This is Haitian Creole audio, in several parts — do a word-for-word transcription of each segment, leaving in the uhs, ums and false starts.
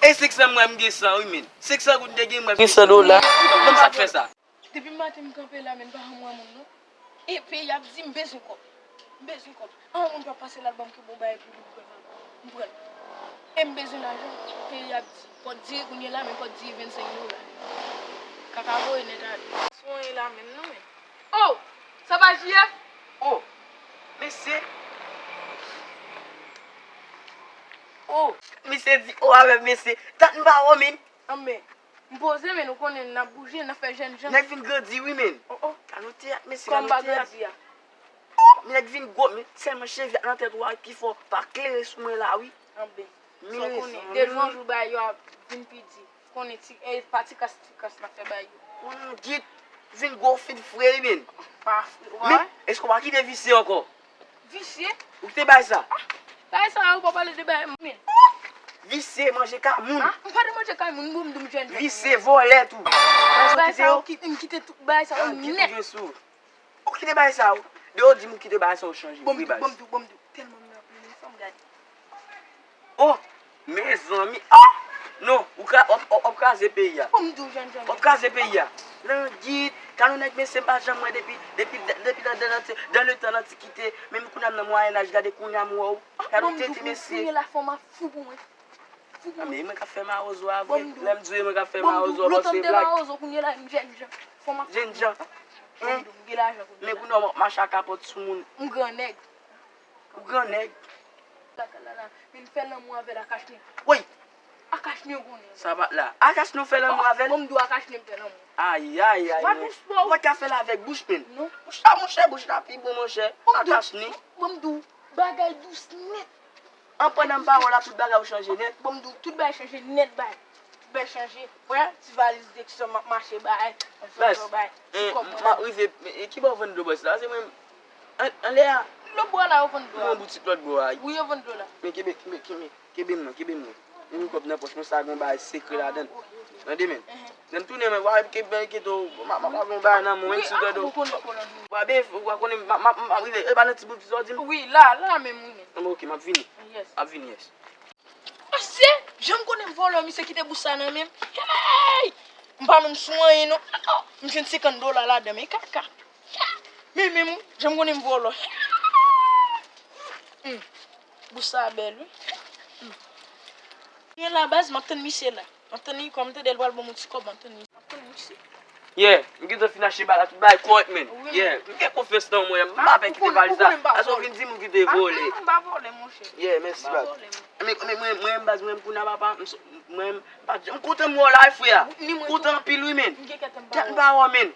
E senk san m wè m gen san wi, men. Senk san goud m te gen, m wè m gen san dola. Ban m sa k fè sa. Depi maten m kanpe la, men m pa janm wè moun, non. E peyi ap di m bezwen kòb. M bezwen kòb. An, yon moun pa pase la, l ban m ke bon bagay pou li, m pran l. M pran l. E m bezwen lajan. Peyi ap di. Kòd diri kounye la, men kòd diri vennsenk dola. Kaka voye nèt ale. Sonnen la menm, non, men. Oh! Sa pa J F? Oh! Mesye! Oh! Misye di oh avè m, mesye. Tann m pa wè w, men. Anben, m poze, men ou konnen n ap bouje, n ap fè jèn jan. Nèg vin grandi, wi, men. Oh, oh. Gade yon teyat, mesye, gade yon teyat. Kòm m pa grandi a. Oh, nèg vin gwo, men sèlman cheve ak nan tèt ou a ki fè w pa klere sou mwen la, wi. Anben, sa w konnen, de jou an jou bagay yo ap vin pi di. Konnen ti, e pa ti kas, ti kas n ap fè bagay yo. Konnen git, vin gwo, fin fre, wi, men. Pa fre, men, èske w pa kite visye ankò? Visye? Ou kite bay sa? Ah, bay sa, ou pa pale de bay, men. Visye, manje kay moun. Ah, m pa de manje kay moun, bon, m di m jèn jèn. Visye, vòlè tou. Bay sa, ou ki-, m kite tout bay sa, ou nèt. Ou kite bay sa, ou. De ou di m ou kite bay sa, ou chanje. Bon, m di w, bon, m di w, bon, m di w. Tèlman m nan plen fanm, gade. Oh, mezanmi. Oh! Non, ou ka, w ap, w ap, w ap kraze peyi a. Bon, m di w, jèn, jèn. W ap kraze peyi a. Langit, gade yon nèg mesye m pa janm wè depi, depi, depi nan, nan, nan, dans le temps l'Antiquité. Menm kounye a m nan Mwayen Aj, gade kounye a m wè w. Gade yon tete mesye. Kounye la fanm ap fou pou mwen. Fou pou mwen. Ah, men mwen k ap fè mawozo a vre. Lè m di w e mwen k ap fè mawozo a, panse blag. Jèn jan. Fanm ap fou pou mwen. Jèn jan. Bon, m di w, m gen lajan kounye la. Men kounye a w ap mache a kapòt sou moun. M gran nèg. Ou gran nèg. Lakay la la, men m fè lanmou avè l Akachne. Woy! Akachne konnen. Sa pa t la. Akachne ou fè lanmou avè l? Bon, m di w Akachne m fè lanmou. Ay, ay, ay, men. Ou pa t ka fè l avèk bouch, men. Non. Bouch la, monchè, bouch la pi bon, monchè. Akachne. Bon, m di w, bagay dous nèt. An pandan m pa wè w la, tout bagay ou chanje nèt. Bon, m di w, tout bagay chanje nèt, bay. Tout bagay chanje. Wè, ti valiz de ki sa m ap mache bay. Bès, m ap rive, e, ki bò w vann dlo bès la? Se mwen, an, anlè a. Lòt bò la, yo vann dlo a. Yon boutik lòt bò a. Wi, yo vann dlo la. Men kenbe, kenbe, kenbe, kenbe m nan, kenbe m nan. Yon kòb nan pòch mwen, sa gen bagay sekrè ladan l. Tande, men. Lè m tounen, men, w a kite w, m a, m a, m a gen yon bagay nan men w, menm si w tande w. W a byen, w a konnen, m a, m a, m a rive, e pa nan ti bout sa w di m? Wi, la, la menm, wi, men. Anben, oke, m ap vini. M ap vini, yes. Mesye, jan m konnen m vòlò, misye kite bous sa nan men m. Hey! M pa menm sou anyen non. M jwenn senkant dola ladan, men kaka. Men, men, jan m konnen m vòlò. Hmm. Bous sa bèl, wi. Hmm. Gen la baz, m ap tann misye la. M ap tann li, kòm m tande l pral ban m yon ti kòb, m ap tann li. M ap tann misye. Yeah, m gentan fin achte bagay la, tout bagay kòrèk, men. Yeah, m gen konfyans nan mwen, m pa pè kite valiz la. Aso w vin di m ou kite vòlè. M pa vòlè, monchè. Yeah, mèsi, baz. Men, men, mwen, mwen, baz, mwen, kounye a, papa, m so-, mwen, m pa, m kontan m wè w la, wi, frè. M kontan anpil, wi, men. Tèt m pa wè w, men.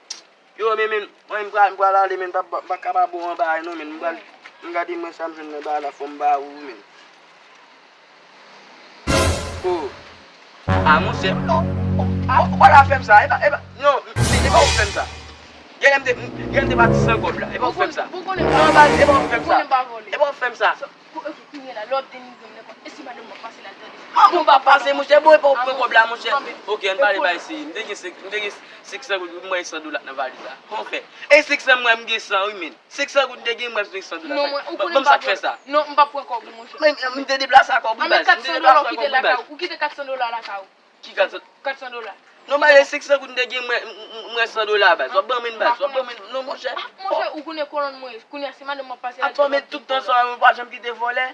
Yo, men, men, mwen, m pral, m pral ale, men, m pa, m pa ka pa bon anba a, non, men, m pral, m gade mwen sa m jwenn nan bagay la, fò m ba ou, men. Oh. Ah, monchè, oh, oh, ah, ou pa ta fè m sa, e pa, e pa, non, e pa ou k fè m sa. Genlè m te, genlè m te pati san kòb la, e pa ou k fè m sa. Non, baz, e pa ou k fè m sa. E pa ou k fè m sa. Kou-, ok, kounye a la, lè w ap denigre m nenpòt, e si madanm mwen pase la, l tande? Madanm pa pase, monchè, bon, e pa ou k pran kòb la, monchè. Ok, ann pale bay serye. M te gen senk, m te gen senk san goud, m wè san dola nan valiz la. Kòman w fè? E senk san m wè m gen san, wi, men. Senk san goud m te gen, m wè senk san dola. Non, mwen, ou konnen m pa pran. Ban m sa k fè sa. Non, m p ap pran kòb ou, monchè. Men, m te deplase ak kòb ou, baz. M te deplase ak kòb ou, baz. Ou kite kat san dola lakay ou. Ki kat san? Kat san dola. Non, baz, e senk san goud m te gen, m wè, m, m, m wè san dola, baz. W ap ban m, baz. W ap ban m, non, monchè. Ah, monchè, ou konnen kolòn mwen ye. Kounye a, se madanm m ap pase. Atò, men tout tan sa, mwen pa janm kite vòlè.